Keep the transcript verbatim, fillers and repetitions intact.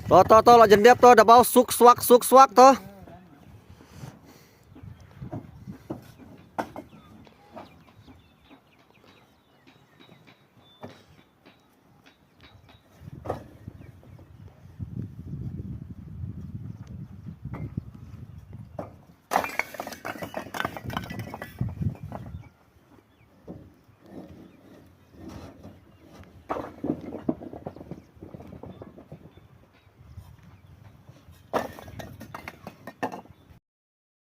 To, to, to, la jendep to, da bau suk swak, suk swak to.